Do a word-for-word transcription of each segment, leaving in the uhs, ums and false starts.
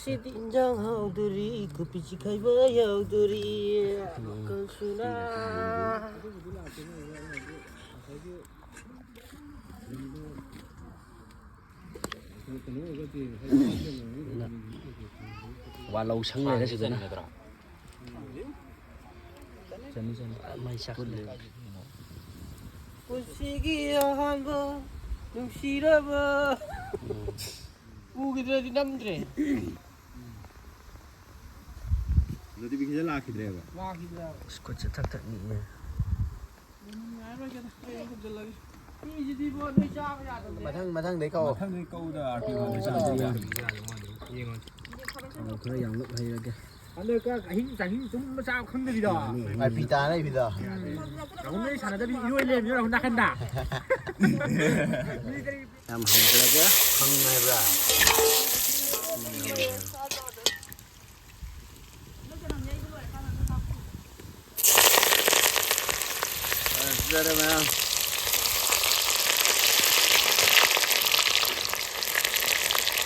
ꯁꯤꯗꯤ ꯏꯟꯖꯥꯡ ꯍꯥꯎꯗꯣꯔꯤ, ꯀꯣꯕꯤ ꯆꯤꯛꯈꯥꯏꯕ ꯌꯥꯎꯗꯣꯔꯤ, ꯃꯈꯜ ꯁꯨꯅ꯫ ꯋꯥꯂꯧ ꯁꯪ ꯂꯩꯔꯦ ꯁꯤꯗꯅ꯫ ꯆꯅꯤ, ꯆꯅꯤ꯫ ꯃꯩ ꯆꯥꯛꯈꯠꯂꯦ꯫ ꯄꯨꯟꯁꯤꯒꯤ ꯑꯍꯥꯟꯕ ꯅꯨꯡꯁꯤꯔꯕ꯫ ꯎꯈꯤꯗ꯭ꯔꯗꯤ ꯅꯝꯗ꯭ꯔꯦ꯫ Notification ꯂꯥꯛꯈꯤꯗ꯭ꯔꯦꯕ꯫ ꯂꯥꯛꯈꯤꯗ꯭ꯔꯦꯕ꯫ ꯈꯨꯠꯁꯦ ꯊꯛ ꯊꯛ ꯅꯤꯛꯑꯦ꯫ ꯅꯨꯡꯉꯥꯏꯔꯣꯏꯒꯦꯗ, ꯑꯩ ꯑꯃꯨꯛ ꯍꯨꯝꯖꯤꯜꯂꯒꯦ꯫ ꯃꯤꯁꯤꯗꯤꯕꯣ, ꯅꯣꯏ ꯆꯥꯕ ꯌꯥꯗꯕꯅꯦ꯫ ꯃꯊꯪ, ꯃꯊꯪꯗꯩ ꯀꯛꯑꯣ꯫ ꯃꯊꯪꯗꯩ ꯀꯛꯎꯗ, ꯑꯥꯔ ꯄꯤ ꯋꯥꯟꯗꯩ ꯆꯥꯕ ꯌꯥꯗꯕꯅꯦ꯫ ꯌꯦꯡꯉꯣ꯫ ꯈꯔ ꯌꯥꯝꯂꯞ ꯍꯩꯔꯒꯦ꯫ ꯍꯟꯗꯛꯀ ꯑꯍꯤꯡ ꯆꯥꯍꯤꯡ ꯇꯨꯝꯕ ꯆꯥꯕ ꯈꯪꯗꯕꯤꯗꯣ꯫ ꯃꯥꯏ ꯐꯤ ꯇꯥꯅ ꯂꯩꯕꯤꯗꯣ꯫ ꯌꯥꯗꯦ꯫ ꯔꯥꯍꯨꯜ ꯅꯣꯏ ꯁꯥꯟꯅꯗꯕꯤ ꯏꯔꯣꯏ ꯂꯩꯔꯝꯃꯤꯔꯣ ꯔꯥꯍꯨꯜ ꯅꯥꯀꯟꯗ? ꯌꯥꯝ ꯍꯩꯈ꯭ꯔꯒꯦ꯫ ꯈꯪꯉꯦ ꯍꯥꯏꯕ꯭ꯔꯥ? ꯐꯖꯔꯦ ꯃꯌꯥꯝ꯫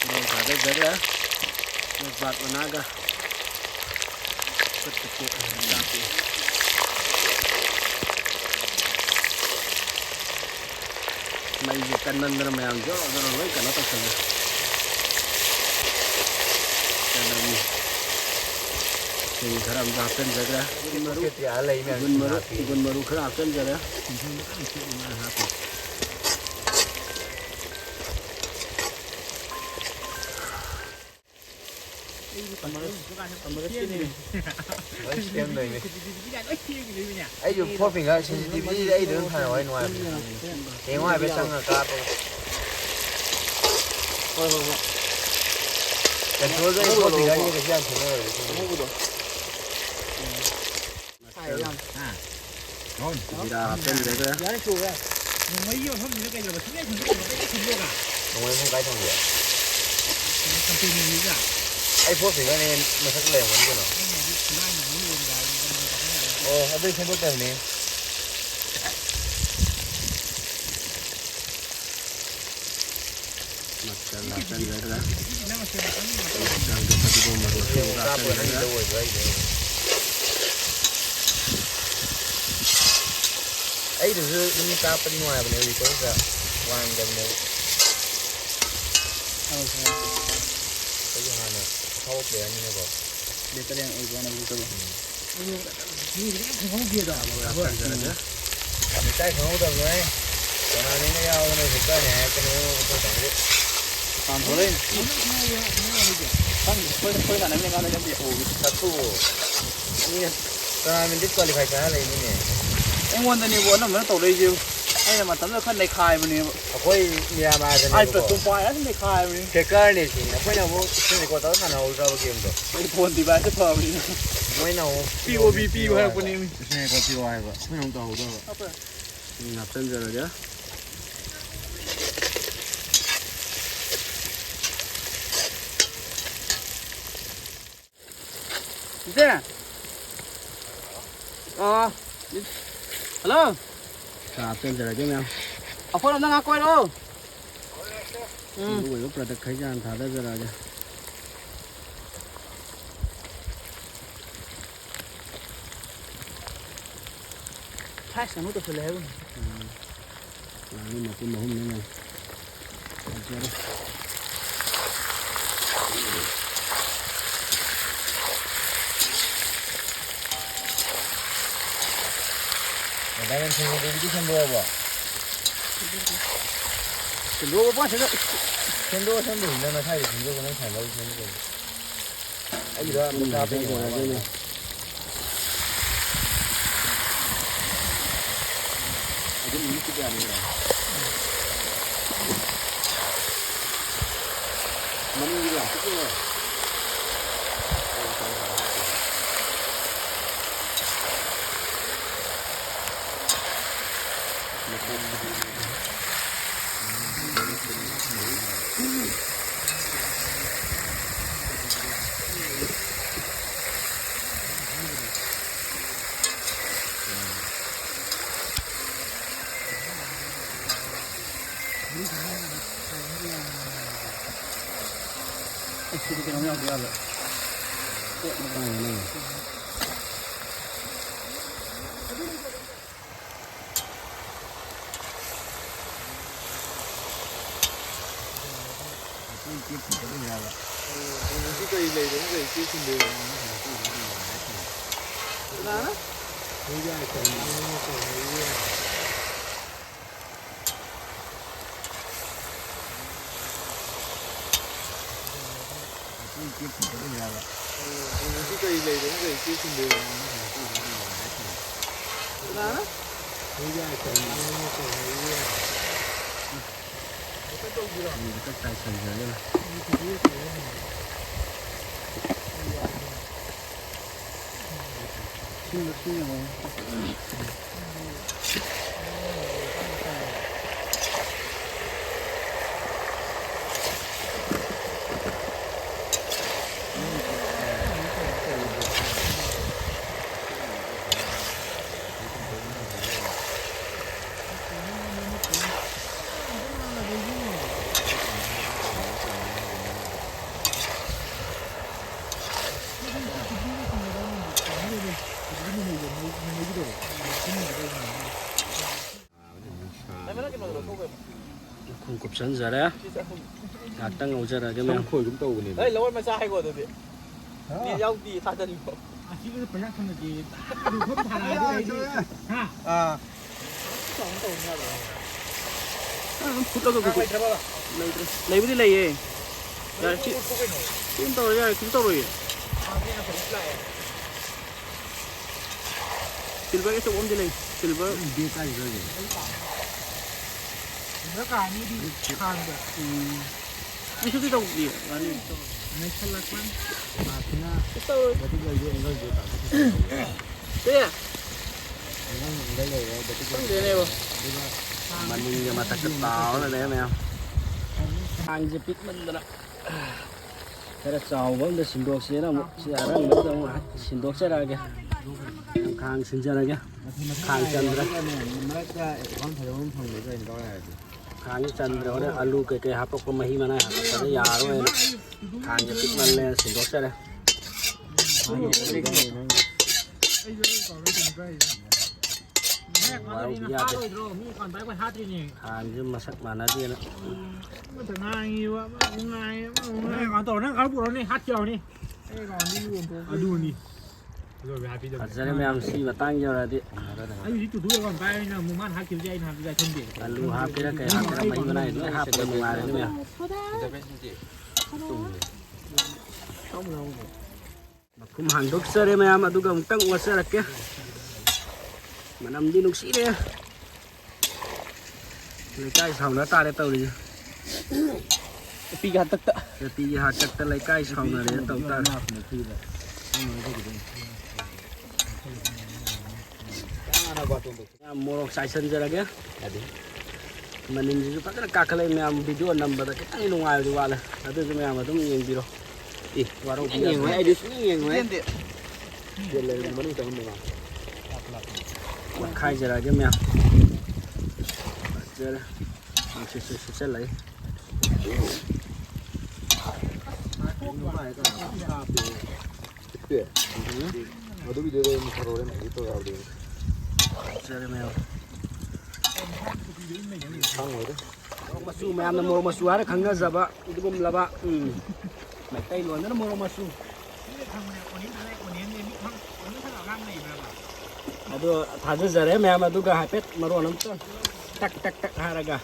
ꯃꯣꯔꯣꯛ ꯊꯥꯗꯖꯔꯦ꯫ ꯇꯦꯖꯄꯥꯠ ꯃꯅꯥꯒ꯫ ꯈꯨꯠꯇ ꯇꯦꯛꯑꯦ ꯆꯥꯛꯇꯤ꯫ ꯃꯩꯁꯦ ꯀꯟꯃꯟꯗꯅ ꯃꯌꯥꯝ ꯖꯣꯔꯣ ꯖꯣꯔꯣ ꯂꯣꯏ ꯀꯩꯅꯣ ꯇꯧꯁꯜꯂꯦ꯫ ꯆꯅꯝ, ꯁꯤꯡ ꯈꯔ ꯑꯃꯁꯨ ꯍꯥꯞꯆꯤꯟꯖꯈ꯭ꯔꯦ꯫ ꯒꯨꯟ ꯃꯔꯨ, ꯄꯣꯀꯦꯠꯇ ꯌꯥꯜꯂ ꯂꯩ ꯃꯌꯥꯝꯁꯤ ꯒꯨꯟ ꯃꯔꯨ, ꯍꯥꯞꯄꯤ꯫ ꯒꯨꯟ ꯃꯔꯨ ꯈꯔ ꯍꯥꯞꯆꯤꯟꯖꯔꯦ꯫ ꯂꯣꯏ ꯁꯦꯝꯗꯣꯏꯅꯤ꯫ ꯑꯩꯁꯨ four finger sensitivity ꯑꯩ ꯑꯗꯨꯝ ꯁꯥꯟꯅꯕ ꯅꯨꯡꯉꯥꯏꯕꯅꯦ꯫ ꯌꯦꯡꯉꯣ ꯍꯥꯏꯐꯦꯠ ꯆꯪꯉ ꯀꯥꯞꯄꯒ꯫ ꯍꯣꯏ, ꯍꯣꯏ, ꯍꯣꯏ꯫ Control ꯗ ꯑꯉꯧꯕꯗꯣ four finger ꯅꯤ ꯂꯧꯔꯣꯀꯣ꯫ ꯀꯩꯁꯨ ꯌꯥꯝ ꯈꯦꯠꯅꯔꯣꯏ꯫ ꯑꯉꯧꯕꯗꯣ꯫ ꯖꯤꯔꯥ ꯍꯥꯞꯆꯤꯟꯖꯈ꯭ꯔꯦ꯫ ꯌꯥꯔꯦ, ꯁꯨꯔꯦ꯫ ꯅꯣꯡꯃꯩꯒꯤ ꯃꯐꯝꯁꯤꯗ ꯀꯩꯗꯧꯔꯕ? ꯁꯨꯡꯂꯦꯟ ꯁꯦꯡꯗꯣꯛꯇꯕ ꯂꯣꯏ ꯁꯦꯡꯗꯣꯛꯑꯒ꯫ ꯅꯣꯡꯃꯩ ꯃꯐꯝ ꯀꯥꯏ ꯊꯝꯒꯦ? ꯀꯩꯅꯣ, ꯀꯝꯄꯦꯅꯤꯒꯤꯗ꯫ ꯑꯩ four finger ꯅꯦ ꯃꯊꯛꯇ ꯂꯩꯔꯝꯒꯅꯤ ꯀꯩꯅꯣ꯫ ꯑꯩꯅ ꯍꯥꯏꯗꯤ ꯈꯨꯠꯂꯥꯏ ꯅꯨꯡꯂꯥꯏ ꯌꯣꯟꯕ ꯍꯥꯏꯗꯤ ꯀꯩꯅꯣ ꯇꯧꯕ ꯌꯥꯏ꯫ ꯑꯣ, ꯑꯗꯨꯏ ꯁꯦꯝꯗꯣꯛꯇꯕꯅꯤ꯫ ꯍꯥꯞꯆꯤꯟꯈ꯭ꯔꯦ ꯈꯔ꯫ ꯃꯆꯜꯗꯣ ꯐꯗꯤꯒꯣꯝ ꯃꯔꯨ ꯑꯁꯨꯕ ꯍꯥꯞꯆꯤꯟꯈ꯭ꯔꯦ꯫ ꯑꯩꯗꯨꯁꯨ ꯑꯗꯨꯝ ꯀꯥꯞꯄꯗꯤ ꯅꯨꯡꯉꯥꯏꯕꯅꯦ, ꯍꯧꯖꯤꯛ ꯈꯨꯠꯇ ꯋꯥꯡꯗꯕꯅꯦꯕ꯫ ꯑꯩꯁꯨ ꯍꯥꯟꯅ ꯑꯐꯥꯎꯕ player ꯅꯤꯅꯀꯣ꯫ Veteran ꯑꯣꯏꯕ ꯋꯥꯅꯦ ꯍꯧꯖꯤꯛꯇꯕꯨ꯫ ꯂꯩꯀꯥꯏ ꯈꯪꯍꯧꯗꯕꯅꯦ꯫ ꯇꯣꯔꯅꯥꯃꯦꯟꯒ ꯌꯥꯎꯗꯅ ꯍꯦꯛꯇꯅꯦ ꯍꯥꯏꯔꯛꯀꯅꯤ ꯑꯩꯈꯣꯏ ꯀꯥꯡꯕꯨ꯫ ꯇꯥꯟꯊꯣꯔꯛꯏꯅꯦ꯫ ꯈꯪꯗꯦ, ꯑꯩꯈꯣꯏ, ꯑꯩꯈꯣꯏ ꯁꯥꯟꯅꯃꯤꯟꯅ ꯀꯥꯟꯗ ꯌꯥꯝ ꯌꯦꯡꯍꯧꯋꯤ꯫ ꯆꯠꯊꯣꯛꯑꯣ꯫ ꯃꯤꯅ ꯇꯣꯔꯅꯥꯃꯦꯟꯗꯤ qualify ꯆꯥꯔ ꯂꯩꯅꯤꯅꯦ꯫ ꯑꯩꯉꯣꯟꯗꯅꯦꯕꯨ ꯑꯅꯝꯕꯅ ꯇꯧꯔꯛꯏꯁꯦ꯫ ꯑꯩꯅ ꯃꯇꯝꯗꯨꯗ ꯈꯔ ꯅꯩꯈꯥꯏꯕꯅꯦꯕ꯫ ꯑꯩꯈꯣꯏ ꯃꯤꯌꯥꯃꯥꯔꯗꯅꯦꯕꯀꯣ꯫ ꯑꯩ ꯄꯥꯏꯔ ꯑꯗꯨꯝ ꯅꯩꯈꯥꯏꯕꯅꯤ꯫ Crackerꯅꯦ ꯁꯤꯅꯤ꯫ ꯑꯩꯈꯣꯏꯅ ꯑꯃꯨꯛ screen record ꯇꯧꯔ ꯁꯥꯟꯅꯍꯧꯗ꯭ꯔꯕ gameꯗꯣ꯫ ꯑꯩ phone deviceꯁꯦ ꯐꯕꯅꯤꯅ꯫ ꯃꯣꯏꯅ ꯑꯃꯨꯛ P O V ꯄꯤꯌꯨ ꯍꯥꯏꯔꯛꯄꯅꯦꯃꯤ꯫ Screen record ꯄꯤꯌꯨ ꯍꯥꯏꯕ꯫ ꯑꯩꯈꯣꯏꯅ ꯑꯃꯨꯛ ꯇꯧꯍꯧꯗꯕ꯫ ꯎꯝ, ꯍꯥꯞꯆꯤꯟꯖꯔꯒꯦ꯫ ꯏꯆꯦ꯫ ꯑꯥ꯫ Hello꯫ ꯆꯥ ꯍꯥꯞꯆꯤꯟꯖꯔꯒꯦ ꯃꯌꯥꯝ꯫ ꯑꯩꯈꯣꯏꯔꯣꯝꯗ ꯉꯥꯏꯍꯥꯛ ꯀꯣꯏꯔꯛꯑꯣ꯫ ꯎꯝ꯫ ꯃꯔꯨ ꯑꯣꯏꯕ product ꯈꯩꯁꯦ ꯍꯥꯟꯅ ꯊꯥꯗꯖꯔꯛꯑꯒꯦ꯫ Flash ꯑꯃꯨꯛ ꯇꯧꯁꯜꯂꯦ ꯍꯥꯏꯕ꯫ ꯎꯝ꯫ ꯂꯥꯡꯅꯤ ꯃꯄꯨꯝ ꯑꯍꯨꯝꯅꯤꯅꯦ꯫ ꯐꯖꯔꯦ꯫ ꯃꯦꯗꯥꯝ ꯁꯦꯡꯗꯣꯛꯑꯕꯣ? ꯁꯦꯡꯗꯣꯛꯑꯕꯣ? ꯁꯦꯡꯗꯣꯛꯑ ꯁꯦꯝꯗꯣꯏꯅꯤ, ꯅꯪ ꯅꯁꯥꯏꯗ ꯁꯦꯝꯗꯣꯛꯑꯒ ꯅꯪ ꯁꯥꯏ ꯂꯧ ꯁꯦꯝꯗꯣꯏꯅꯤ꯫ ꯑꯩꯒꯤꯗꯣ ꯑꯝꯇ ꯀꯥꯞꯄꯒꯤ ꯋꯥꯅꯤ꯫ ꯑꯗꯨꯝ ꯃꯤꯅꯤꯠ ꯀꯌꯥꯅꯤꯅꯣ? ꯃꯅꯤꯡꯒꯤꯗꯣ ꯌꯥꯝ ꯄꯤꯛꯏꯅꯦ꯫ ꯁꯤꯗꯤ ꯀꯩꯅꯣꯝ ꯌꯥꯎꯗ ꯌꯥꯔꯣꯏ꯫ ꯉꯁꯤ ꯀꯔꯤ ꯂꯩꯔꯦꯅ ꯀꯔꯤ ꯆꯦ ꯁꯤꯟꯗꯣꯏꯔꯣ? ꯀꯅꯥꯅ? ꯉꯁꯤ ꯀꯔꯤ ꯂꯩꯔꯦꯅ ꯀꯔꯤ ꯆꯦ ꯁꯤꯟꯗꯣꯏꯔꯣ? ꯀꯅꯥꯅ? ꯈꯣꯡ ꯀꯨꯞꯁꯟꯖꯔꯦ꯫ ꯉꯥꯛꯇꯪ ꯉꯧꯖꯔꯒꯦ, ꯃꯌꯥꯝ꯫ ꯁꯝ ꯈꯣꯏꯒꯨꯝ ꯇꯧꯕꯅꯦꯕ꯫ ꯑꯩ ꯂꯋꯥꯏ ꯃꯆꯥ ꯍꯥꯏꯀꯣ ꯑꯗꯨꯗꯤ꯫ ꯅꯦꯠ ꯌꯥꯎꯗꯤ ꯊꯥꯖꯤꯜꯂꯣ꯫ ꯑꯁꯤꯗ ꯄꯩꯁꯥ ꯊꯝꯃꯒꯦ꯫ ꯍꯥ? ꯑꯥ꯫ ꯑꯗꯨꯝ ꯐꯨꯠꯂꯒ ꯀꯥꯡ ꯂꯩꯇ꯭ꯔꯕ? ꯂꯩꯇ꯭ꯔꯦ꯫ ꯂꯩꯕꯨꯗꯤ ꯂꯩꯌꯦ꯫ ꯌꯥꯔꯦ, ꯁꯤ, ꯁꯤ ꯑꯗꯨꯝ ꯇꯧꯔꯣ, ꯌꯥꯔꯦ, ꯀꯩꯁꯨ ꯇꯧꯔꯣꯏꯌꯦ꯫ ꯁꯤꯜꯚꯔ ꯑꯆꯧꯕ ꯑꯃꯗꯤ ꯂꯩ, ꯁꯤꯜꯚꯔ꯫ ꯅꯪ ꯕꯦꯒ ꯀꯥꯏꯗ ꯂꯩꯒꯦ? ꯁꯤꯜꯚꯔ ꯀꯥ ꯑꯅꯤꯗꯤ ꯍꯥꯡꯕ꯫ ꯎꯝ꯫ ꯀꯩꯁꯨꯗꯤ ꯇꯧꯗꯤꯌꯦ, ꯉꯥꯅꯤ꯫ ꯅꯩꯁꯜꯂꯛꯄꯅꯤ꯫ ꯃꯥꯁꯤꯅ ꯀꯩꯁꯨ ꯇꯧꯔꯣꯏ꯫ ꯕꯦꯒ ꯂꯩꯒꯦ, ꯑꯦꯡꯒꯜꯁꯦ ꯇꯥꯛꯄꯤꯌꯨ꯫ ꯀꯔꯤ? ꯑꯦꯡꯒꯜ ꯂꯩꯔꯦ, ꯕꯦꯒ ꯈꯪꯗꯦꯅꯦꯕꯣ꯫ ꯑꯗꯨꯒ ꯃꯅꯤꯡꯒ ꯃꯊꯛꯇ ꯇꯥꯎꯔ ꯂꯩꯔꯦ ꯃꯌꯥꯝ꯫ ꯊꯥꯡꯁꯦ ꯄꯤꯛꯃꯟꯗꯅ꯫ ꯈꯔ ꯆꯥꯎꯕ ꯑꯝꯗ ꯁꯤꯟꯗꯣꯛꯁꯦꯅ ꯑꯃꯨꯛ ꯁꯤ ꯑꯔꯪꯕꯗꯨꯗ ꯑꯃꯨꯛ ꯉꯥꯏꯍꯥꯛ ꯁꯤꯟꯗꯣꯛꯆꯔꯛꯑꯒꯦ꯫ ꯈꯥꯡ ꯁꯤꯟꯖꯔꯒꯦ꯫ ꯈꯥꯡ ꯆꯟꯗ꯭ꯔꯦ꯫ ꯃꯔꯛꯇ ꯑꯦꯀꯥꯎꯟ ꯐꯖꯕ ꯑꯃ ꯐꯪꯒꯗ꯭ꯔꯥ ꯍꯥꯏꯅ ꯇꯧꯔꯦ ꯍꯥꯏꯔꯗꯤ꯫ ꯈꯥꯡꯁꯤ ꯆꯟꯗ꯭ꯔꯦ꯫ ꯍꯣꯔꯦꯟ ꯑꯂꯨ ꯀꯩꯀꯩ ꯍꯥꯞꯄꯛꯄ, ꯃꯍꯤ ꯃꯅꯥꯏ ꯍꯥꯞꯄꯛꯄꯗ ꯌꯥꯔꯣꯏꯅ ꯈꯥꯡꯁꯦ ꯄꯤꯛꯃꯜꯂꯦꯅ ꯁꯤꯟꯗꯣꯛꯆꯔꯦ꯫ ꯋꯥꯔꯧꯕ ꯌꯥꯗꯦ꯫ ꯈꯥꯡꯁꯦ ꯃꯁꯛ ꯃꯥꯟꯅꯗꯦꯅ꯫ ꯑꯗꯨꯅꯤ꯫ ꯐꯖꯔꯦ ꯃꯌꯥꯝ, ꯁꯤ ꯃꯇꯥꯡ ꯌꯧꯔꯛꯑꯗꯤ꯫ ꯑꯩ ꯍꯧꯖꯤꯛ ꯇꯨꯗꯨ ꯌꯧꯔꯝ ꯄꯥꯏ, ꯑꯩꯅ ꯑꯃꯨꯛ ꯃꯥꯅ ꯍꯥꯠꯈꯤꯕꯁꯦ ꯑꯩꯅ ꯍꯥꯠꯄꯁꯦ ꯑꯩ ꯈꯪꯗꯦ꯫ ꯑꯂꯨ ꯍꯥꯞꯀꯦꯔꯥ ꯀꯩ ꯍꯥꯞꯀꯦꯔꯥ, ꯃꯍꯤ ꯃꯅꯥꯏ ꯂꯣꯏ ꯍꯥꯞꯄꯒ ꯅꯨꯡꯉꯥꯏꯔꯅꯤ ꯃꯌꯥꯝ꯫ ꯃꯈꯨꯝ ꯍꯥꯡꯗꯣꯛꯆꯔꯦ ꯃꯌꯥꯝ, ꯑꯗꯨꯒ ꯑꯃꯨꯛꯇꯪ ꯑꯣꯠꯆꯔꯛꯀꯦ꯫ ꯃꯅꯝꯗꯤ ꯅꯨꯡꯁꯤꯔꯦ꯫ ꯂꯩꯀꯥꯏ ꯁꯥꯎꯅ ꯇꯥꯔꯦ ꯇꯧꯔꯤꯁꯦ꯫ ꯅꯨꯄꯤꯒꯤ ꯍꯥꯛꯇꯛꯇ꯫ ꯅꯨꯄꯤꯒꯤ ꯍꯥꯛꯇꯛꯇ ꯂꯩꯀꯥꯏ ꯁꯥꯎꯅꯔꯦ ꯇꯧ ꯇꯥꯔꯦ꯫ ꯌꯥꯝ ꯃꯣꯔꯣꯛ ꯆꯥꯏꯁꯟꯖꯔꯒꯦ꯫ ꯃꯅꯤꯟꯁꯤꯁꯨ ꯐꯖꯅ ꯀꯥꯈꯠꯂꯛꯏ ꯃꯌꯥꯝ, ꯚꯤꯗꯤꯑꯣ ꯅꯝꯕꯗ ꯈꯤꯇꯪ ꯅꯨꯡꯉꯥꯏꯕꯗꯤ ꯋꯥꯠꯂꯦ, ꯑꯗꯨꯁꯨ ꯃꯌꯥꯝ ꯑꯗꯨꯝ ꯌꯦꯡꯕꯤꯔꯣ꯫ ꯑꯦ, ꯋꯥꯔꯧꯕ ꯌꯥꯗꯦ꯫ ꯌꯦꯡꯉꯣꯏ, ꯑꯩꯗꯤ ꯁꯨꯡꯌꯦꯡ ꯌꯦꯡꯉꯣꯏ꯫ ꯌꯦꯟ ꯂꯩꯔꯝꯒꯤ ꯃꯅꯨꯡ ꯆꯪꯉꯝꯃꯦ ꯃꯥ꯫ ꯑꯣꯠꯈꯥꯏꯖꯔꯛꯑꯒꯦ ꯃꯌꯥꯝ꯫ ꯐꯖꯔꯦ꯫ ꯅꯨꯡꯁꯤꯠꯁꯨ ꯁꯤꯠꯆꯜꯂꯛꯏ꯫ ꯁꯤꯠꯇꯦ꯫ ꯎꯝ꯫ ꯃꯗꯨꯒꯤꯗꯨꯗ ꯑꯩ ꯃꯨꯊꯠꯍꯧꯔꯦ, ꯃꯍꯤ ꯇꯧ ꯌꯥꯎꯗꯦ꯫ ꯐꯖꯔꯦ ꯃꯌꯥꯝ꯫ ꯈꯪꯉꯣꯏꯗ꯫ ꯃꯣꯔꯣꯛ ꯃꯆꯨ, ꯃꯌꯥꯝꯅ ꯃꯣꯔꯣꯛ ꯃꯆꯨ ꯍꯥꯏꯔ ꯈꯪꯅꯖꯕ ꯑꯗꯨꯒꯨꯝꯂꯕ, ꯎꯝ, ꯃꯩꯇꯩꯂꯣꯟꯗꯅ ꯃꯣꯔꯣꯛ ꯃꯆꯨ꯫ ꯑꯗꯣ ꯊꯥꯖꯖꯔꯦ ꯃꯌꯥꯝ, ꯑꯗꯨꯒ ꯍꯥꯏꯐꯦꯠ ꯃꯔꯣꯟ ꯑꯝꯇ ꯇꯛ ꯇꯛ ꯇꯛ ꯍꯥꯏꯔꯒ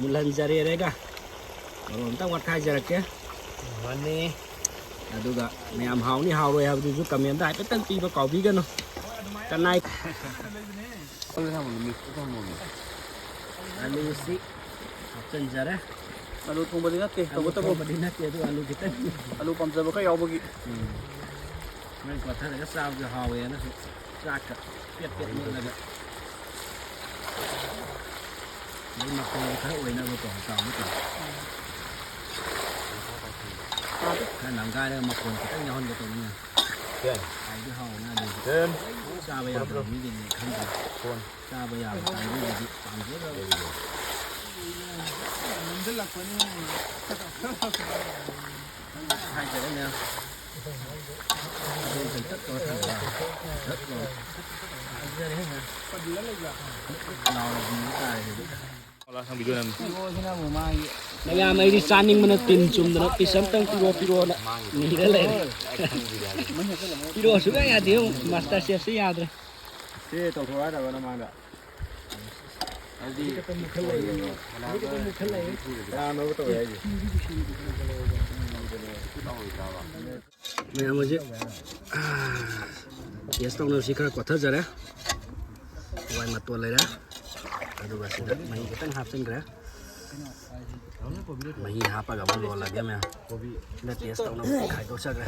ꯃꯨꯜꯍꯟꯖꯔꯦꯔꯒ ꯃꯔꯣꯟ ꯑꯝꯇ ꯋꯥꯠꯈꯥꯏꯖꯔꯛꯀꯦ꯫ ꯃꯥꯅꯤ꯫ ꯑꯗꯨꯒ ꯃꯌꯥꯝ ꯍꯥꯎꯅꯤ ꯍꯥꯎꯔꯣꯏ ꯍꯥꯏꯕꯗꯨꯁꯨ ꯀꯃꯦꯟꯗ ꯍꯥꯏꯐꯦꯠꯇꯪ ꯄꯤꯕ ꯀꯥꯎꯕꯤꯒꯅꯨ꯫ ꯀꯅꯥꯏ꯫ ꯑꯗꯨ ꯊꯝꯃꯣ, ꯃꯤꯛꯁꯇ ꯊꯝꯃꯣ꯫ ꯑꯂꯨꯁꯤ ꯍꯥꯞꯆꯤꯟꯖꯔꯦ꯫ ꯑꯂꯨ ꯊꯣꯡꯕꯗꯤ ꯅꯠꯇꯦ, ꯑꯂꯨ ꯇꯧꯕꯇꯕꯨ ꯊꯣꯡꯕꯗꯤ ꯅꯠꯇꯦ, ꯑꯗꯨ ꯑꯂꯨ ꯈꯤꯇꯪ꯫ ꯑꯂꯨ ꯄꯥꯝꯖꯕ ꯈꯔ ꯌꯥꯎꯕꯒꯤ꯫ ꯎꯝ꯫ ꯃꯩ ꯄꯥꯊꯔꯒ ꯆꯥꯕꯁꯨ ꯍꯥꯎꯋꯦꯅꯁꯨ ꯆꯥꯛꯀ ꯄꯦꯠ ꯄꯦꯠ ꯃꯦꯠꯂꯒ꯫ ꯃꯩ ꯃꯈꯣꯡ ꯈꯔ ꯑꯣꯏꯅꯕꯀꯣ, ꯆꯥꯎꯅ ꯇꯧ꯫ ꯈꯔ ꯅꯝꯒꯥꯏꯔꯒ ꯃꯈꯣꯟ ꯈꯤꯇꯪ ꯌꯥꯎꯍꯟꯒꯦ ꯇꯧꯕꯅꯦ꯫ ꯀꯦꯟ꯫ ꯍꯥꯏꯗꯤ ꯍꯥꯎꯅ ꯑꯗꯨꯝ ꯀꯦꯟ꯫ ꯆꯥꯕ ꯌꯥꯗꯕ ꯃꯤꯒꯤꯗꯤ ꯈꯪꯗꯦ꯫ ꯐꯣꯟ꯫ ꯆꯥꯕ ꯌꯥꯕ ꯀꯥꯡꯕꯨꯒꯤꯗꯤ ꯄꯥꯝꯖꯗꯕ꯫ ꯅꯝꯁꯤꯜꯂꯛꯄꯅꯤ꯫ ꯃꯌꯥꯝ ꯑꯩꯗꯤ ꯆꯥꯅꯤꯡꯕꯅ ꯇꯤꯟ ꯆꯨꯝꯗꯅ ꯄꯤꯁ ꯑꯝꯇꯪ ꯄꯤꯔꯛꯑꯣ, ꯄꯤꯔꯛꯑꯣꯅ ꯅꯤꯔ ꯂꯩꯔꯦ꯫ ꯄꯤꯔꯛꯑꯣ ꯁꯨꯡꯌꯥ ꯌꯥꯗꯦ, ꯃꯥꯁꯇꯔ ꯆꯦꯐꯁꯦ ꯌꯥꯗ꯭ꯔꯦ꯫ ꯁꯤ ꯇꯧꯊꯣꯛꯑꯣ ꯍꯥꯏꯗꯕ ꯅꯃꯥꯡꯗ꯫ ꯑꯗꯨꯗꯤ ꯀꯅꯥꯅꯣꯕ ꯇꯧꯋꯦ ꯍꯥꯏꯁꯦ? ꯃꯌꯥꯝ ꯍꯧꯖꯤꯛ, ꯑꯥ, ꯇꯦꯁ ꯇꯧꯅꯕꯁꯤ ꯈꯔ ꯀꯣꯠꯊꯖꯔꯦ꯫ ꯍꯋꯥꯏ ꯃꯇꯣꯟ ꯂꯩꯔꯦ꯫ ꯑꯗꯨꯒ ꯁꯤꯗ ꯃꯍꯤ ꯈꯤꯇꯪ ꯍꯥꯞꯆꯤꯟꯈ꯭ꯔꯦ꯫ ꯃꯍꯤ ꯍꯥꯞꯄꯒ ꯑꯃꯨꯛ ꯂꯣꯜꯂꯒꯦ ꯃꯌꯥꯝ꯫ ꯁꯤꯗ ꯇꯦꯁ ꯇꯧꯅꯕ ꯈꯥꯏꯗꯣꯛꯆꯈ꯭ꯔꯦ꯫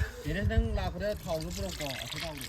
ꯅꯪ ꯂꯥꯛꯄꯗ ꯊꯥꯎꯗꯣ ꯄꯨꯔꯛꯄ꯭ꯔꯣ? ꯑꯁꯤ ꯊꯥꯎꯗꯣ꯫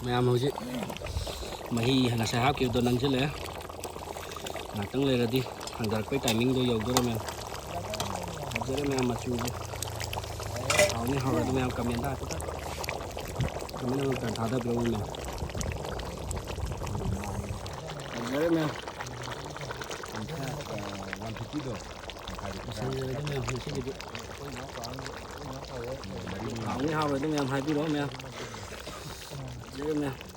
ꯃꯌꯥꯝ ꯍꯧꯖꯤꯛ ꯃꯍꯤ ꯉꯁꯥꯏ ꯍꯥꯞꯈꯤꯕꯗꯣ ꯅꯪꯁꯤꯜꯂꯛꯑꯦ꯫ ꯉꯥꯛꯇꯪ ꯂꯩꯔꯗꯤ ꯍꯟꯊꯔꯛꯄꯩ ꯇꯥꯏꯃꯤꯡꯗꯣ ꯌꯧꯗꯣꯔꯦ ꯃꯌꯥꯝ꯫ ꯐꯖꯔꯦ ꯃꯌꯥꯝ ꯃꯆꯨꯁꯦ꯫ ꯍꯥꯎꯅꯤ ꯍꯥꯎꯔꯗꯤ ꯃꯌꯥꯝ ꯀꯃꯦꯟꯗ ꯍꯥꯏꯐꯦꯠꯇꯪ ꯀꯃꯦꯟ ꯑꯃ ꯊꯥꯗꯕꯤꯔꯛꯑꯣ ꯃꯌꯥꯝ꯫ ꯐꯖꯔꯦ ꯃꯌꯥꯝ꯫ ꯂꯣꯏꯁꯤꯟꯖꯔꯒꯦ ꯃꯌꯥꯝ ꯉꯁꯤꯒꯤꯗꯤ꯫ ꯍꯥꯎꯅꯤ ꯍꯥꯎꯔꯣꯏꯗꯤ ꯃꯌꯥꯝ ꯍꯥꯏꯕꯤꯔꯛꯑꯣ ꯃꯌꯥꯝ꯫ ꯐꯖꯔꯦ ꯃꯌꯥꯝ꯫